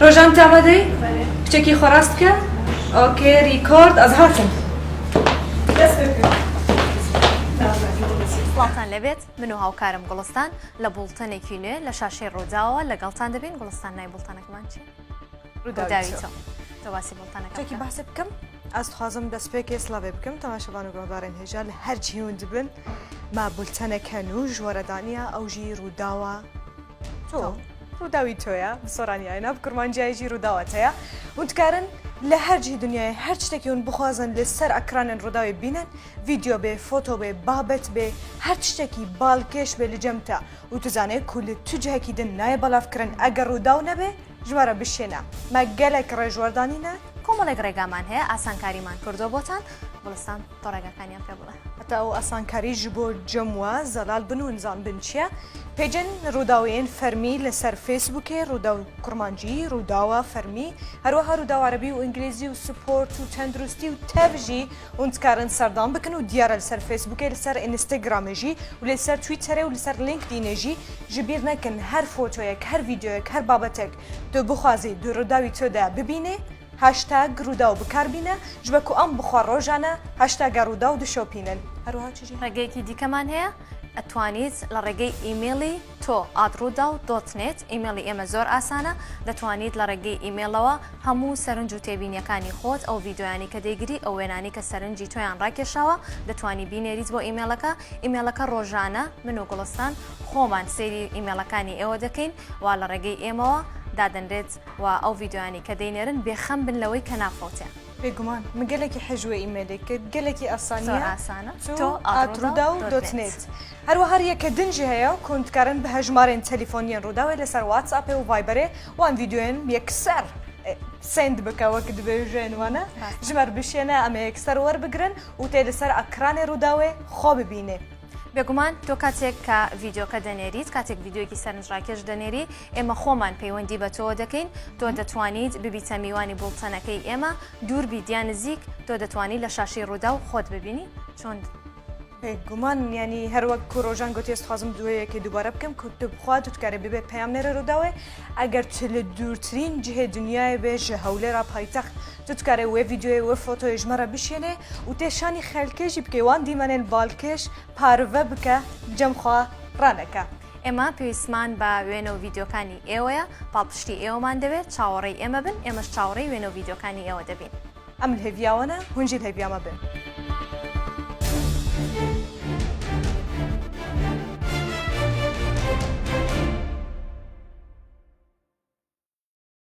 ڕۆژان تە ئامادەی؟ کچێکی خۆ ڕاست بکە. okay record ئەز هاتم. دەست پێ بکە. سڵاوتان لێبێت من و هاوکارم گوڵستان لە بوڵتەنێکی نوێ لە شاشەی ڕووداوەوە لەگەڵتان دەبین گوڵستان ناوی بوڵتەنەکەمان چییە؟ ڕووداوی تۆ تۆ باسی بوڵتەنەکە تێکی بکە. باسێ بکەم ئەز دخوازم دەستپێکێ سڵاوێ بکەم تەماشەڤان و گۆهدارێن هێژا لە هەر جهی هون دبن ما بولتەنەکە نوو ژ وەرە دانیە ئەو ژی ڕووداوە تۆ ڕووداوی تۆیە بسۆرانیایە نا بکرمانجیایە ژی ڕووداوە تەیە هون دکارن لە هەر جهی دنیای هەر شتێکی هون بخوازن لە سەر ئەکرانێن ڕووداوێ بینن ڤیدیۆ بێ فۆتۆ بێ بابەت بێ هەر شتێکی بالکێش بێ لە جەم تە و تو زانێ کو لە تو جهەکی دن نایە بەلاڤ کرن ئەگەر ڕووداو نەبێ ژمارە بشێنە مە گەلەک ڕێژ وەردانینە. کۆمەڵێک ڕێگامان هەیە ئاسانکاریمان کردووە بۆتان گوڵستان تۆ ڕێگاکانیان پێ بڵێ. هەتا ئەو ئاسانکاری ژ بۆ جەم وە زەلال بن و نزان بن چیە page ن ڕووداوێن فەرمی لە سەر فەیسبووکێ ڕووداو کورمانجی ڕووداوە فەرمی هەروەها ڕووداو عەرەبی و ئینگلیزی و سپۆرت و تەندروستی و تەڤ ژی هون دکارن سەردان بکن و دیارە لە سەر فەیسبووکێ لە سەر ئینستاگرامێ ژی و لە سەر تویتەرێ و لە سەر لینکدینێ ژی ژ بیر نەکن هەر فۆتۆیەک هەر ڤیدیۆیەک هەر بابەتێک تۆ بخوازی دو ڕووداوی تۆدا ببینێ هاشتاگ ڕووداو بکار بینە ژ بە کو ئەم بخوا ڕۆژانە هاشتاگا ڕووداو دشۆپینن هەروەها چ ژی ڕێگەیەکی دیکەمان هەیە ئەتوانیت لە ڕێگەی ئیمێڵی تۆ at ڕووداو dot net ئیمێڵی ئێمە زۆر ئاسانە دەتوانیت لە ڕێگەی ئیمێڵەوە هەموو سەرنج و تێبینیەکانی خۆت ئەو ڤیدۆیانی کە دەیگری ئەو وێنانەی کە سەرنجی تۆیان ڕاکێشاوە دەتوانی بینێریت بۆ ئیمێڵەکە ئیمێڵەکە ڕۆژانە من و گوڵستان خۆمان سەیری ئیمێڵەکانی ئێوە دەکەین و لە ڕێگەی ئێمەوە دادەنرێت و ئەو ڤیدۆیانەی کە دەینێرن بێخەم بن لەوەی کە نافەوتێ. بێگومان من گەلێکی حەژ وێ ئیمێلێ کرد گەلێکی ئاسانیە زۆر ئاسانە تۆ at ڕووداو dot net هەروەها ریەکە دن ژی هەیە کون دکارن بە هەژمارێن تەلیفۆنیێن ڕووداوێ لەسەر واتسئاپێ و ڤایبەرێ وان ڤیدیۆێن یەکسەر send بکە وەک دبێژێن وانە ژمەر بشێنە ئەمە یەکسەر وەربگرن و تێ لەسەر ئەکرانێ ڕووداوێ خۆ ببینێ. بێگومان تۆ کاتێک کە ڤیدیۆکە دەنێریت، کاتێک ڤیدیۆیەکی سەرنجڕاکێش دەنێری، ئێمە خۆمان پەیوەندی بە تۆوە دەکەین، تۆ دەتوانیت ببیتە میوانی بوڵتەنەکەی ئێمە، دوور بیت یان نزیک، تۆ دەتوانی لە شاشەی ڕووداو خۆت ببینی، چۆن؟ بێگومان یانی هەر وەک کو ڕۆژان گوتی ئەز دخوازم دوێیەکێ دووبارە بکەم کو تو بخوا تو دکارێ ببێ پەیامنێرە ڕووداوێ ئەگەر تو لە دوورترین جهێ دنیاێ بێ ژ هەولێرا پایتەخت تو دکارێ وێ ڤیدیۆێ وێ فۆتۆێ ژ مە رە بشێنێ و تێ شانی خەلکێ ژی بکێ وان دیمەنێن بالکێش پارڤە بکە جەم خوا رانەکە. ئێمە پێویستمان بە وێنە و ڤیدیۆکانی ئێوەیە، پاڵپشتی ئێوەمان دەوێت، چاوەڕێی ئێمە بن، ئێمەش چاوەڕێی وێنە و ڤیدیۆکانی ئێوە دەبین. ئەم لە هێڤیاوەنە، هون ژی لە هێڤیا مە بن.